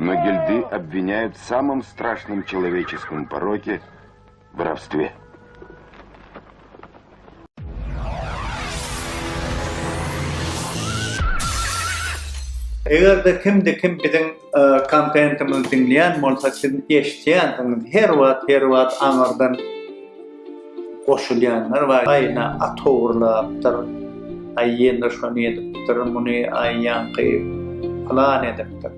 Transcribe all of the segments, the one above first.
Но Гельды обвиняют в самом страшном человеческом пороке – воровстве. Eger-de kimde-kim biziň kontentimizi diňleýän bolsa, siz eşidýänsiňiz, her wagt, her wagt aňyrdan goşulýanlar bar. Aý, na at ogurlapdyr, aý, ýene şony edipdir, muny, aý, ýaňky pylan edipdir.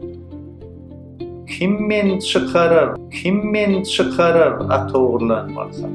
Kim meni çykarar, kim meni çykarar at ogurlan bolsa?